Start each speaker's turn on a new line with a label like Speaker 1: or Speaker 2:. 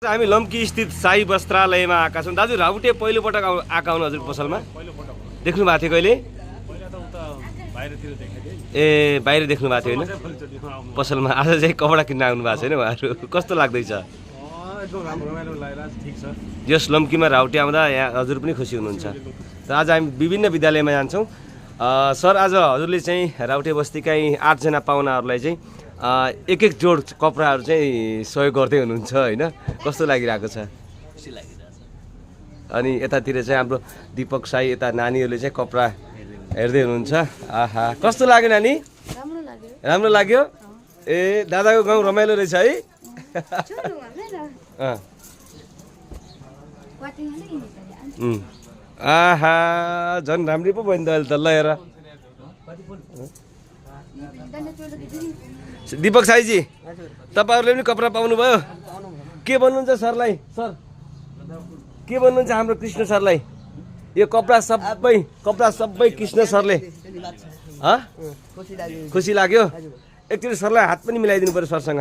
Speaker 1: हामी लम्की स्थित साई वस्त्रालयमा आएका छौँ। दाजु राउटे पहिलोपटक आएका हुनु हजुर पसलमा? देख्नु भएको थियो कहिले? ए बाहिर देख्नु भएको थियो होइन पसलमा। आज चाहिँ कपडा किन्न आउनु भएको छैन उहाँहरू? कस्तो लाग्दैछ? यस लम्कीमा राउटे आउँदा यहाँ हजुर पनि खुसी हुनुहुन्छ। र आज हामी विभिन्न विद्यालयमा जान्छौँ। सर आज हजुरले चाहिँ राउटे बस्तीकै 8 जना पाहुनाहरूलाई चाहिँ एक एक जोड कपडाहरू चाहिँ सहयोग गर्दै हुनुहुन्छ होइन? कस्तो लागिरहेको छ?
Speaker 2: खुसी लागिरहेछ।
Speaker 1: अनि यतातिर चाहिँ हाम्रो दीपक साई यता नानीहरूले चाहिँ कपडा हेर्दै हुनुहुन्छ। आहा कस्तो लाग्यो नानी? राम्रो लाग्यो। ए दादाको गाउँ रमाइलो रहेछ है? आहा झन् राम्रै पो भयो नि त अहिले त। ल हेर दीपक साईजी तपाईँहरूले पनि कपडा पाउनुभयो? के भन्नुहुन्छ सरलाई? सर के भन्नुहुन्छ हाम्रो कृष्ण सरलाई? यो कपडा सबै कृष्ण सरले खुसी लाग्यो? एकचोटि सरलाई हात पनि मिलाइदिनु पर्यो सरसँग।